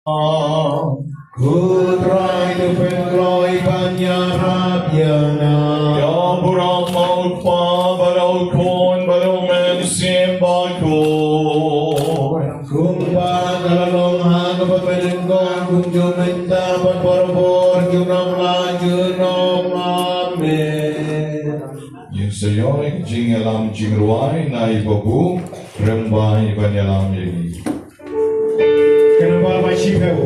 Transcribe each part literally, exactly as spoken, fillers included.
Ko Trai, to pynkloi ban ïarap ïa nga. Ïa u burom u Kpa bad u Khun bad u Mynsiem Bakhuid. Kumba ka la long ha kaba nyngkong, kumjuh mynta bad barabor, junom la junom. Amen. Ngin sa ïoh ïa ka jingïalam jingrwai na i Babu, rymbui ban ïalam ïa ngi. Ka nombar ba shiphew.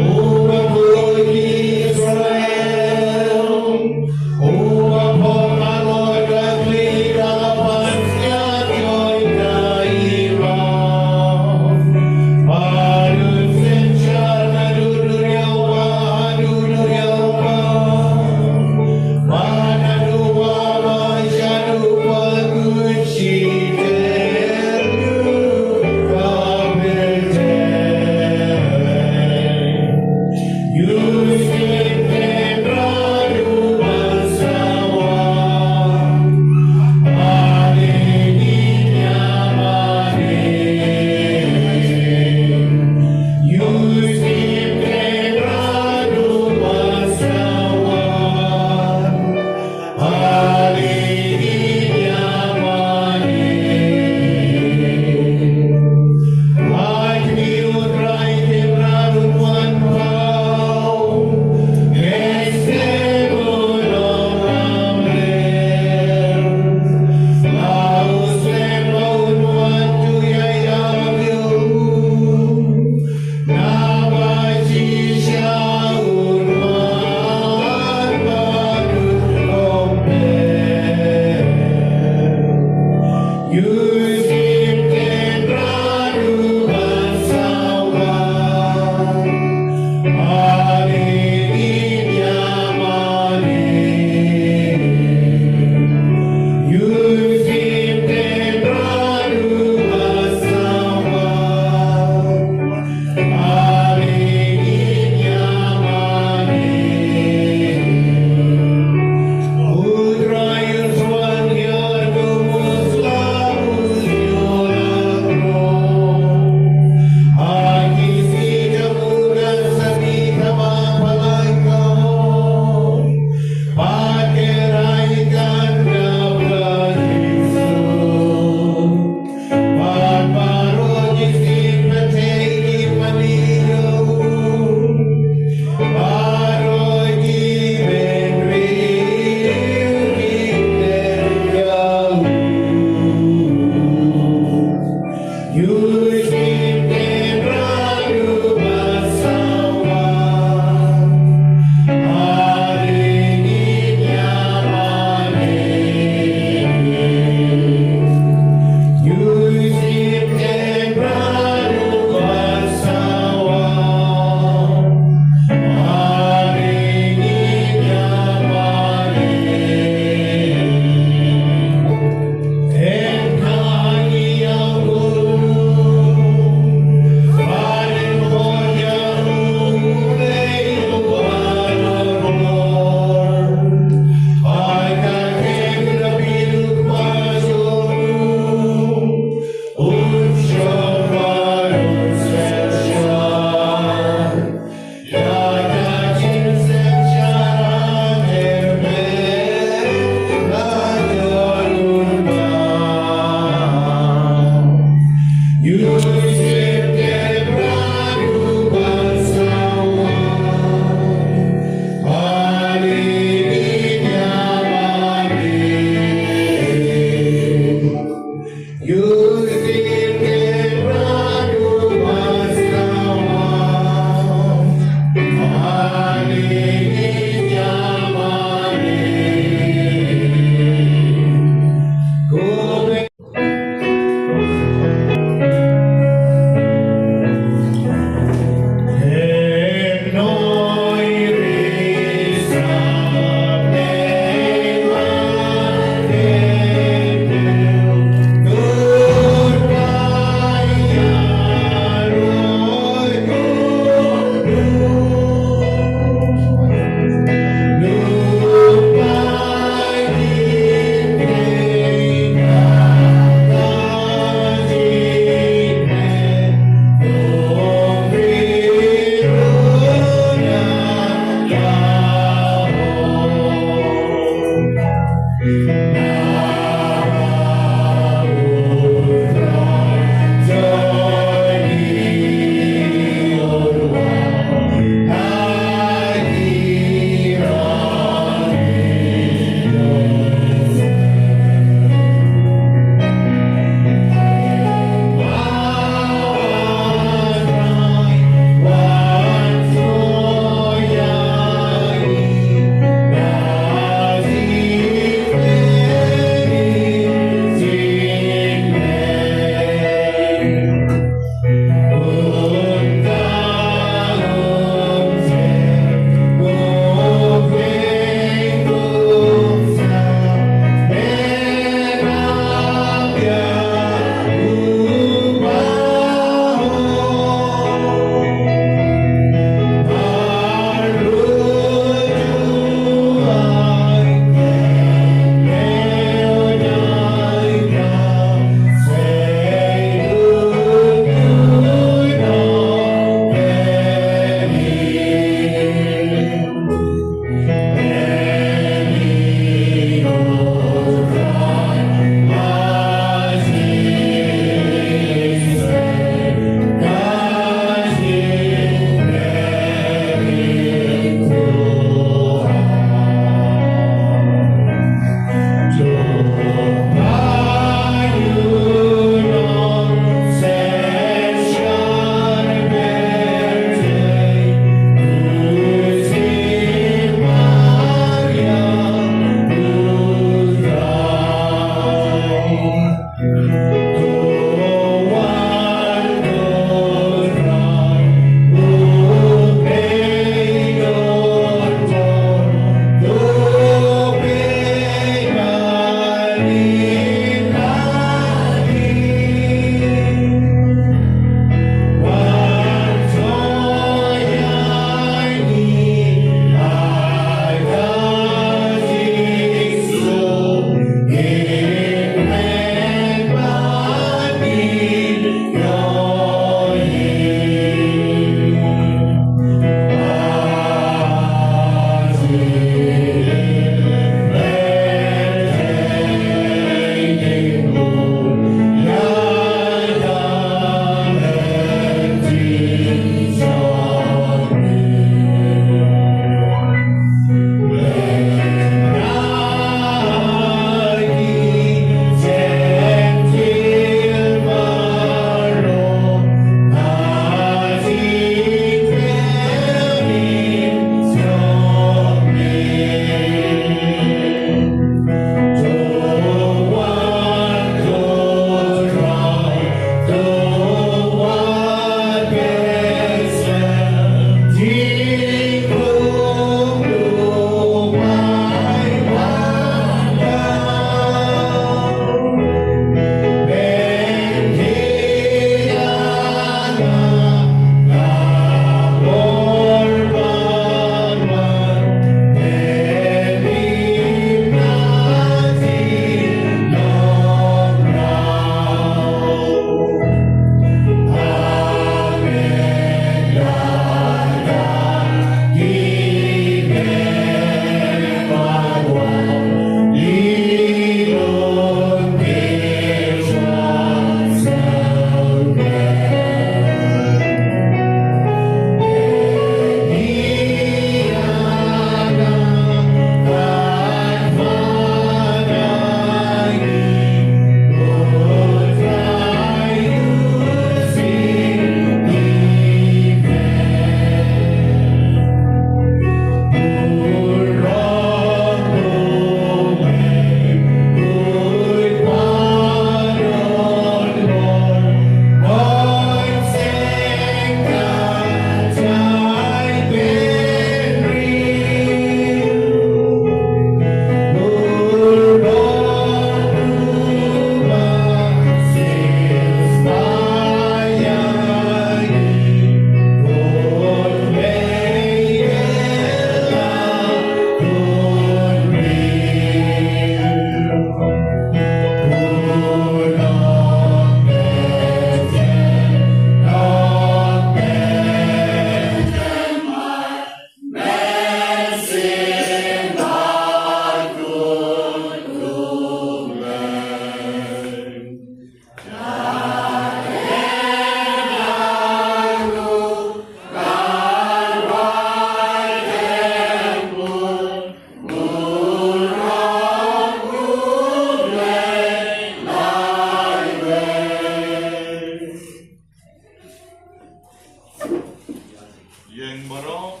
Ïeng baroh.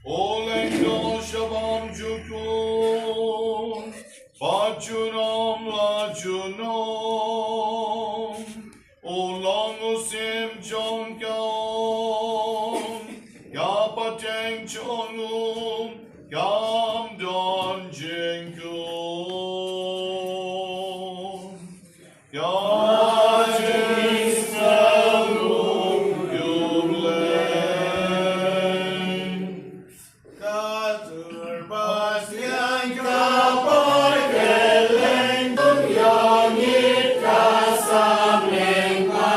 O Lyngdoh Shabam Jukut, bad junom la junom, u long u sim jong ka ong, ka pateng jong u kam don jingkut. Ka jingsarum ïa u Blei. Ka tur bad ïa ka por ka leng kum ïa ngi ka sameng ba.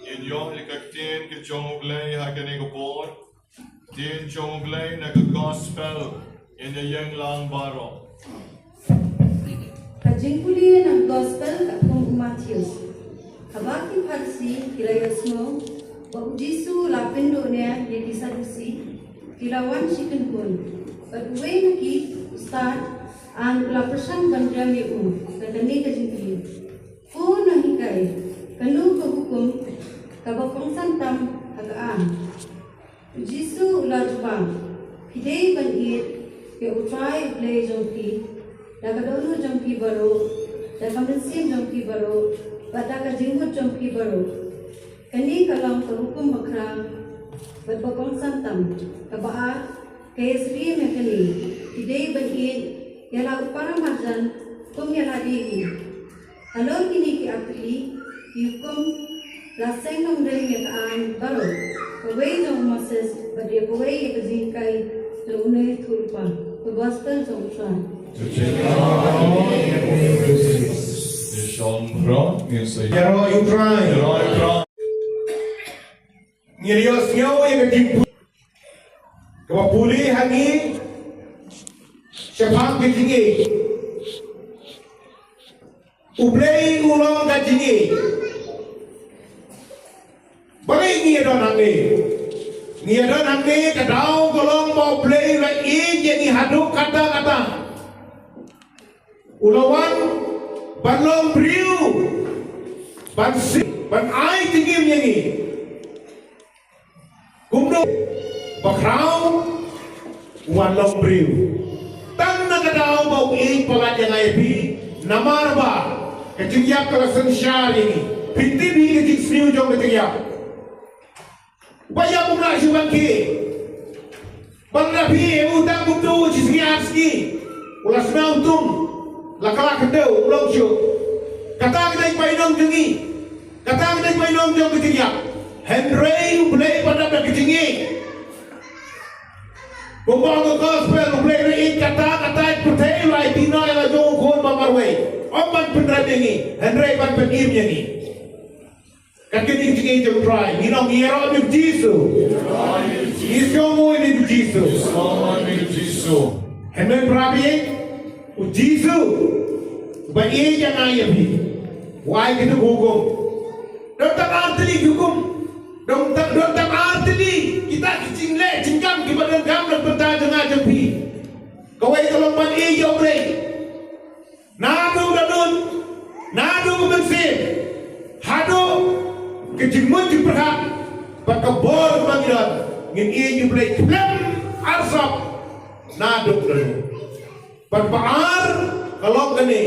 Ngin ïoh ïa ka ktien ka jong U Blei ha kane ka por. Ktien jong U Blei na ka gospel. Ngin ïa ïeng lang baroh. Ka jingpule na ka gospel katkum u Mathaios. Haba ki Pharisi ki la ïohsngew ba u Jisu u la pynduh nia ïa ki Sadusi, ki la wan shi kynhun. Bad uwei na ki, u stad aiñ, u la pyrshang ban rem ïa u da kane ka jingkylli: Ko nonghikai, kano ka hukum kaba kongsan tam ha ka aiñ? U Jisu u la jubab: Phi dei ban ïeit ïa U Trai U Blei jong phi da ka dohnud jong phi baroh, da ka mynsiem jong phi baroh, bad da ka jingmut jong phi baroh. Kane ka long ka hukum bakhraw bad ba kongsan tam. Kaba ar ka ïasyriem ïa kane: Phi dei ban ïeit ïa la u para marjan kum ïa lade hi. Halor kine ki arphew tylli ki hukum la seng nongrim ïa ka aiñ baroh, kawei jong u Moses bad ïa kawei ïa ka jinghikai jong une u thylliej lypa. Ka gospel jong U Trai. Ïaroh ïa U Trai. Ïaroh ïa U Trai. Ngi ïohsngew ïa ka jingpule kaba pule ha ngi shaphang ka jingïeit. U Blei u long ka jingïeit. Balei ngi ïa don hangne? Ngi ïa don hangne ka daw ka long ba U Blei u la ïeit ïa ngi haduh katta katta. U la wan ban long briew, ban siew, ban ai jingim ïa ngi. Kumno? Bakhraw u wan long briew. Tang na ka daw ba u ïeit palat ïa nga ïa phi, namar ba ka jingïap ka la synshar ïa ngi. Phi tip hi ka jingsniew jong ka jingïap. Ba ïap um lah shuh ban khie. Pynban phi, u tang kumtu shi sngi ar sngi u la sngewthuh, la kylla khyndew, u long shuh. Kata ka dei bainong jong ngi. Kata ka dei bainong jong ka jingïap. Hynrei U Blei pat u da ka jingïeit. Kumba ong ka gospel, U Blei u la ïeit kata, kata ka pyrthei, u la ïeit noh ïa la jong u khun ba marwei. Ym ban pynrem ïa ngi, hynrei ban pynim ïa ngi. Kat kane ka jingïeit jong U Trai, ngi ong ïaroh ïa U Jisu. Ngi sngewnguh ïa U Jisu. Hynmen para bangeit, U Jisu uba ïeit ïa nga ïa phi, u ai kito ki hukum. Don tang ar tylli ki hukum. Don tang, don tang ar tylli kita ki jingleh jingkam kiba donkam na ka bynta jong nga jong phi. Kawei ka long ban ïeit ïa U Blei. Naduh da nud, naduh da mynsiem, haduh ka jingmut jingpyrkhat bad ka bor ba ngi don, ngin ïeit ïa U Blei khlem arsap naduh da nud. Bad ba ar ka long kane,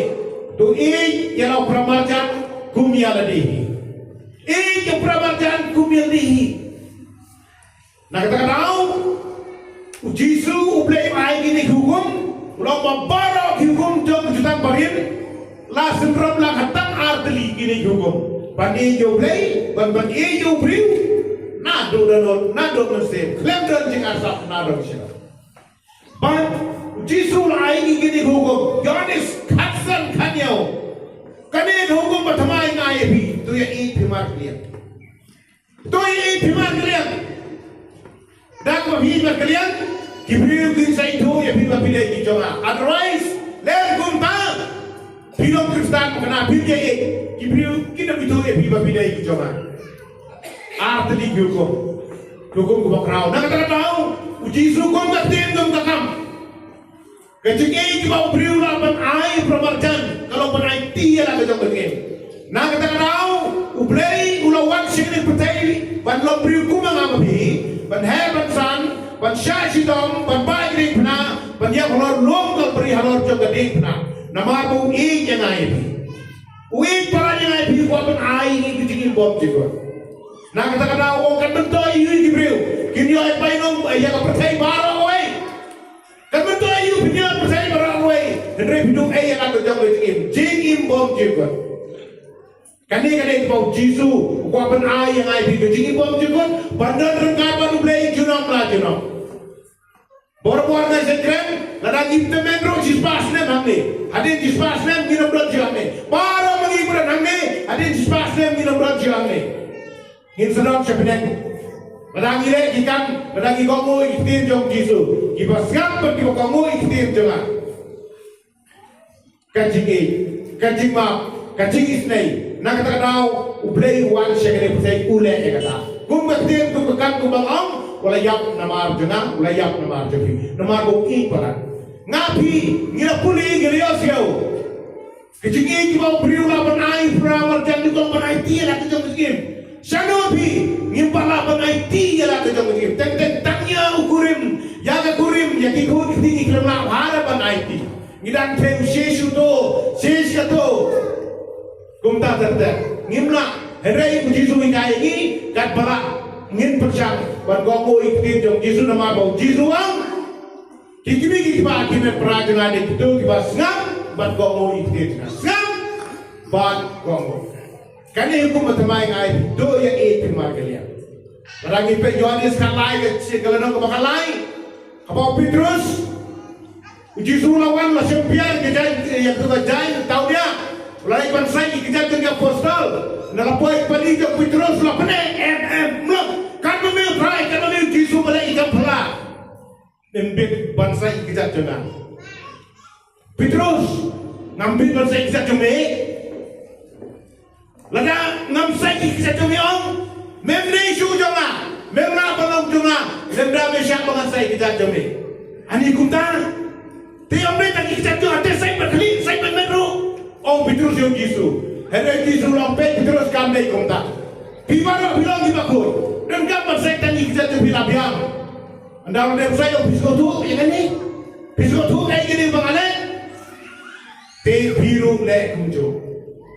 to ïeit ïa la u para marjan kum ïa lade hi. Ïeit ïa u para marjan kum ïa lade hi. Na kata ka daw, U Jisu U Blei u ai kine ki hukum, u la ong ba baroh ki hukum jong ka Jutang Barim la synrop lang ha tang ar tylli kine ki hukum. Ban ïeit ïa U Blei, ban, ban ïeit ïa u briew, naduh da nud, naduh mynsiem, khlem don jingarsap naduh shisha. Bad U Jisu u la ai kine ki hukum, Ïoannis khatsan khathynñiew. Kane ka hukum ba thymmai nga ai ïa phi, to ïa ïeit phi markylliang. To ïeit phi markylliang. Da kaba phi ïeit markylliang, ki briew kin sa ithuh ïa phi ba phi dei ki jong nga. Otherwise, lem kumta, phi long Khristan, kane phi ïeit, ki briew kin da ithuh ïa phi ba phi dei ki jong nga. Ar tylli ki hukum. Hukum kaba khraw. Na kata ka daw, U Jisu kum ka ktien kum ka kam. Ka jingïeit kaba u briew u lah ban ai ïa u para marjan, ka long ban aiti ïa la ka jong ka jingim. Na kata ka daw, U Blei u la wan sha kane ka pyrthei ban long briew kum ma nga ma phi, ban heh ban san, ban shah shitom, ban bah ïa ka diengphna, ban ïap halor lum Kalbari halor jong ka diengphna. Namar ba u ïeit ïa nga ïa phi. U ïeit palat ïa nga ïa phi, u kwah ban ai ïa ngi ka jingim bymjukut. Na kata ka daw u ong, kan myntoi ïa ki briew kin ïoh ïa ka bainong, ïa ka pyrthei baroh kawei. Kan myntoi ïa u pynïaid pyrthei baroh kawei, hynrei phi duh ei ïa la ka jong ka jingim, jingim bymjukut. Kane ka dei kaba u Jisu u kwah ban ai ïa nga ïa phi, ka jingim bymjukut, ban don ryngkat bad U Blei junom la junom. Barabor nga sa kren, lada ngim tymmen ruh shispah snem hangne, hadien shispah snem ngin ym don shuh hangne. Baroh ma ngi ba don hangne, hadien shispah snem ngin ym don shuh hangne. Ngin sa don sha bneng. Lada ngi leh ki kam, lada ngi kohnguh ïa ki ktien jong u Jisu, kiba sngap bad kiba kohnguh ïa ki ktien jong nga. Ka jingïeit, ka jingmap, ka jingisynei. Na kata ka daw U Blei u wan sha kane ka pyrthei u leh ïa kata. Kum ka ktien, kum ka kam, kum ba nga ong, u la ïap namar jong nga, u la ïap namar jong phi. Namar ba u ïeit palat. Nga phi ngi la pule, ngi la ïohsngew. Ka jingïeit kaba u briew u lah ban ai ïa u para marjan, u kwah ban aiti ïa la ka jong ka jingim. Shano phi, ngim pat lah ban aiti ïa la ka jong ka jingim. Teng teng tang ïa u kurim, ïa ka kurim, ïa ki khun ki kti ngi khlem lah bha ban aiti. Ngi dang thei u shisha to, shisha to. Kumta ter ter. Ngim lah, hynrei u Jisu u hikai ïa ngi katba lah ngin pyrshang ban kohnguh ïa ki ktien jong u Jisu, namar ba u Jisu u ong, ki kmie ki kpa, ki mei para jong nga dei kito kiba sngap bad kohnguh ïa ki ktien jong nga. Sngap bad kohnguh. Kane ka hukum ba thymmai nga ai, to ïa ïeit phi markylliang. Lada ngi peit Ïoannis khatlai, ka shi, ka lynnong kaba khatlai, haba u Petrus, u Jisu u la wan, la shim piar ïa ka jaiñ, ïa ka jaiñ tawdia. U la leit ban sait ïa ki kjat jong ki apostol. Ynda la poi kpa jong u Petrus, la pyneh, em, em, mlok. Kan ma me u Trai, kan ma me u Jisu ba leh ïa ki kam phylla. Ym bit ban sait ïa ki kjat jong nga. Petrus, ngam bit ban sait ïa ki kjat jong me. Lada ngam sait ïa ki kjat jong me, ong, mem dei shuh jong nga, mem lah ban long jong nga lymda me shah ba ngan sait ïa ki kjat jong me. Ani kumta. Te ym dei tang ïa ki kjat jong nga, te sait bad khlieh, sait bad met ruh, ong Petrus ïa u Jisu. Hynrei u Jisu u la ong, peit Petrus, kam dei kumta. Phi baroh phi long kiba khuid. Donkam ban sait tang ïa ki kjat jong phi la biang. Ynda u dep sait, ong, phi sngewthuh ïa kane? Phi sngewthuh ïa kane ba nga leh? Te phi ruh leh kumjuh.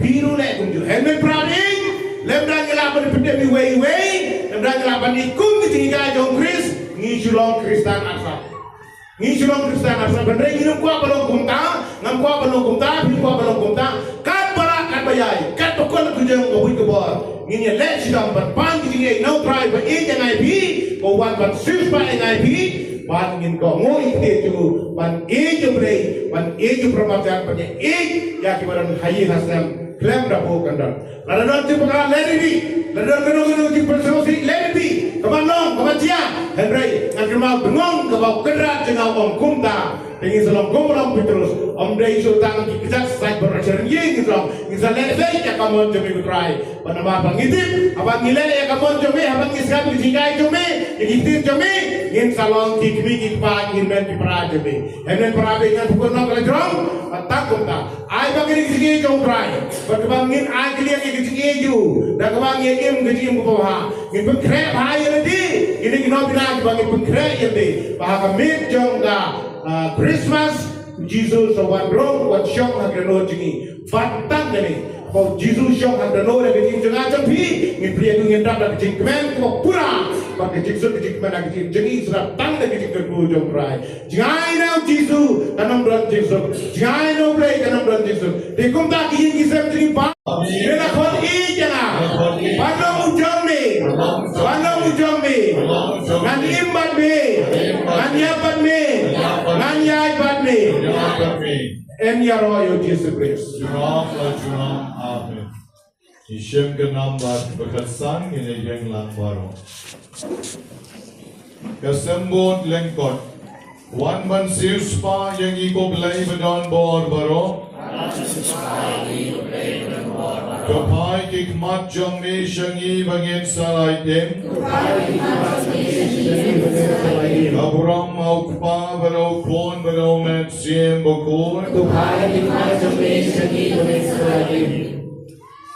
Phi ruh leh kumjuh. Hynmen para bangeit, lymda ngi lah ban pyndem iwei iwei, lymda ngi lah ban ïaid kum ka jinghikai jong u Khrist, ngi shu long Khristan arsap. Ngi shu long Khristan, hynrei ngim kwah ban long kumta, ngam kwah ban long kumta, phim kwah ban long kumta. Katba lah, katba ïai, katba kut ka jong ka buit ka bor, ngin ïaleh shitom ban pan ka jingïeit na U Trai ba ïeit ïa ngi, ba u wan ban siewspah ïa ngi, ban ngin kohnguh ïa ki ktien jong u, ban ïeit ïa U Blei, ban ïeit ïa u para marjan, ban ïeit ïa kiba don ha ïing ha sem khlem da buh kyndon. Lada don jingpyrkhat, let it be. Lada don kano kano jingpyrshang, let it be. Ka ban long, ka ban jia. Hynrei ngan kynmaw bynriew kaba u Kynrad jong nga u ong kumta. Te ngin sa long kum u Petrus. Ym dei shu tang ki kjat sait baroh shi rynïeng ngin sa long. Ngin sa leh beit ïa ka mon jong me ko Trai. Bad namar ba ngi tip, haba ngi leh ïa ka mon jong me, haba ngi sngap ïa ki jinghikai jong me, ïa ki ktien jong me, ngin sa long ki kmie ki kpa, ngin long ki para jong me. Hynmen para bad ngan pyrkhat noh ka la jrong, bad tang kumta. Ai ba kane ka jingïeit jong U Trai, bad kaba ngin ai kylliang ïa ka jingïeit jong u, da kaba ngin im ka jingim kaba bha. Ngin pynkhreh bha ïa lade, kine ki nongpynïaid ba ngin pynkhreh ïa lade. Ba ha ka miet jong ka, ah, Christmas, u Jisu u sa wan rung, wan shong ha ka dohnud jong ngi. Bad tang kane, ba u Jisu u shong ha ka dohnud jong ka jingim jong nga jong phi, ngin plie, ngin dap da ka jingkmen kaba pura. Bad ka jingsuk ka jingkmen ha ka jingim jong ngi, sa dap tang da ka jingkyrkhu jong U Trai. Jngai na u Jisu kan ym don jingsuk. Jngai na U Blei kan ym don jingsuk. Te kumta ki ïing ki sem jong ngi ba. Amen. Te la khot ïa nga. Ban long u jong me. Ban long u jong me. Ngan im bad me. Ngan ïap bad me. Ngan ïaid bad me. Em ïaroh ïa u Jisu Khrist. Junom la junom. Amen. Ngi shim ka nambar ba khatsan, ngin ïeng lang baroh. Ka symbol lyngkot. Wan ban siewspah ïa ngi ko Blei ba don bor baroh. To phai ki khmat jong me sha ngi ba ngin sa lait im. Ka burom u Kpa bad u Khun bad u Mynsiem Bakhuid.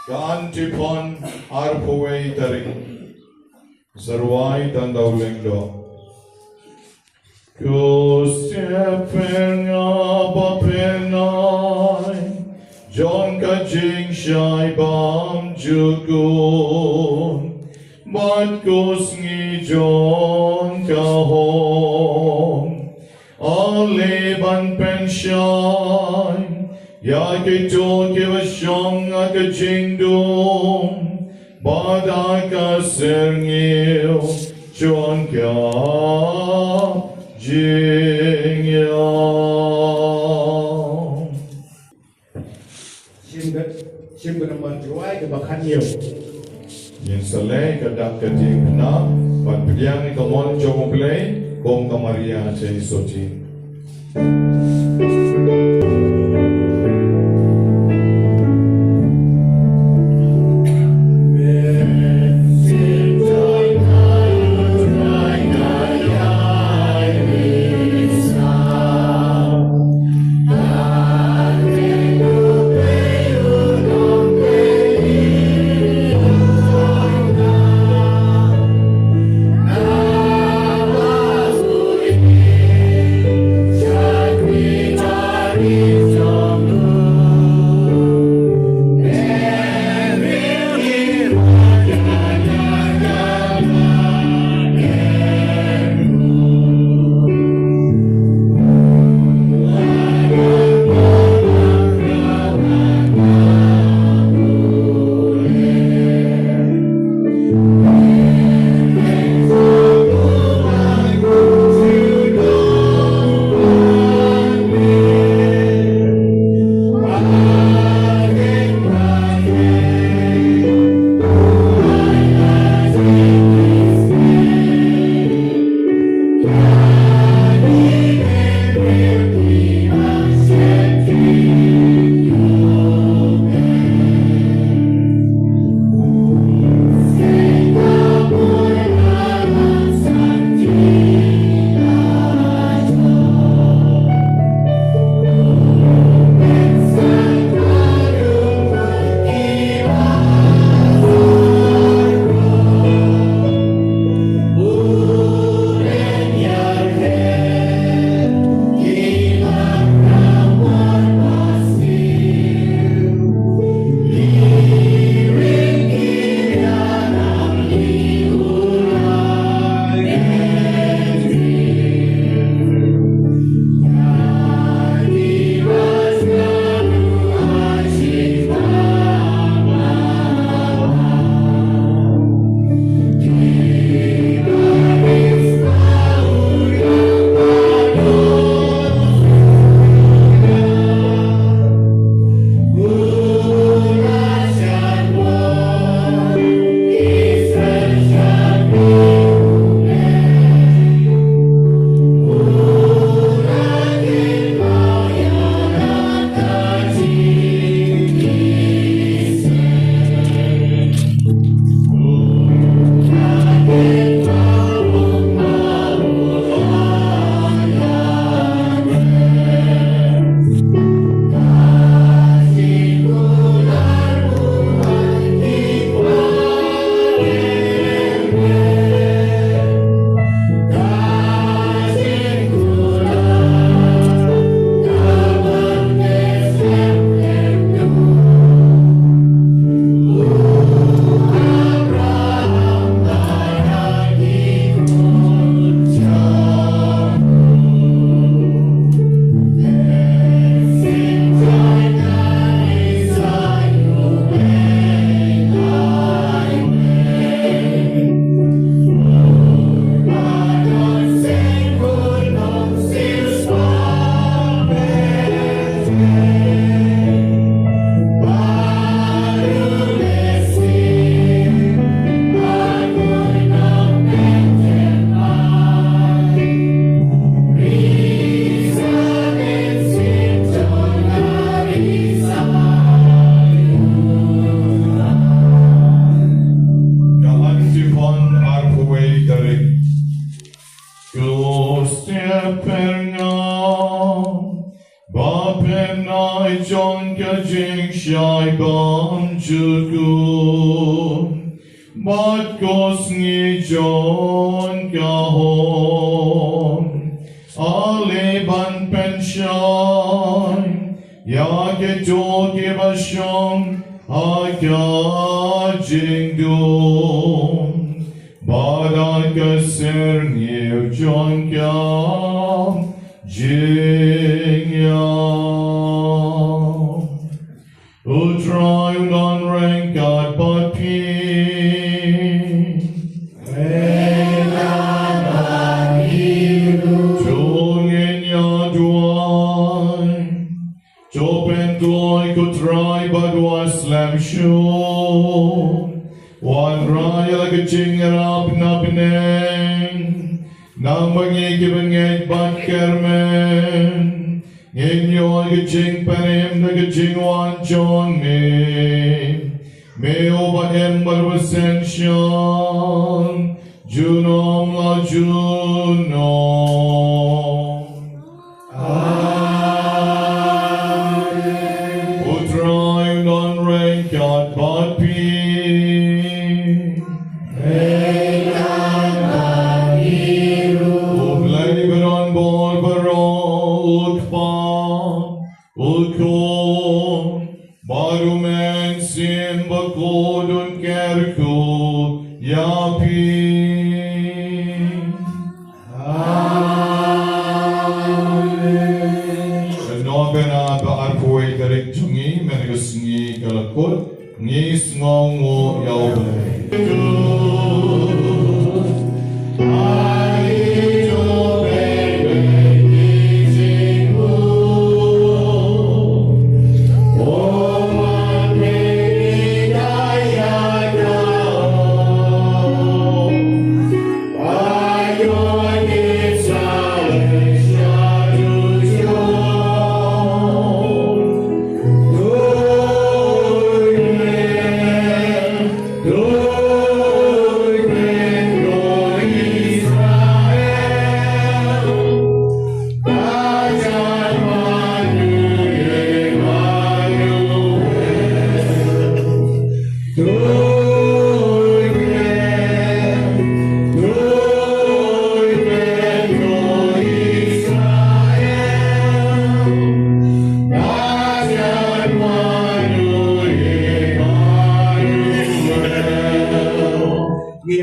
Ka antiphon arphew wei tarik. Sa rwai tang da u lyngdoh. Ko step pyrngah ba pyrnai jong ka jingshai bymjukut, bad ko sngi jong ka hok. Ale ban pynshai ïa kito kiba shong ha ka jingdum bad ha ka syrngiew jong ka jingïap. Shim ka, shim ka nambar jrwai kaba khathynñiew. Ngin sa leh ka dak ka jingkyrmen bad pdiang ïa ka mon jong U Blei kum ka Maria Jaisotti. Khublei pyrshah, ba pynai jong ka jingshai bymjukut bad ka sngi jong ka hok. Ale ban pynshai ïa kito kiba shong ha ka jingdum bad ha ka syrngiew jong ka jingïap. U Trai un don ryngkat bad phi. To ngin ïa duwai. To pynkloi, ko Trai, bad wat slem shuh. Wanrah ïa la ka jingïarap na bneng, namar ba ngi kiba ngeit bad kyrmen ngin ïoh ka jingpynim na ka jingwan jong me, me uba im bad uba synshar junom la junom. Amen. U Trai un don ryngkat bad phi. U Blei ba don bor baroh, u Kpa, u Khun bad u Mynsiem Bakhuid un kyrkhu ïa phi. Amen. Nongpynim ba arphew tarik jong ngi mynta ka sngi ka la kut, ngi sngewnguh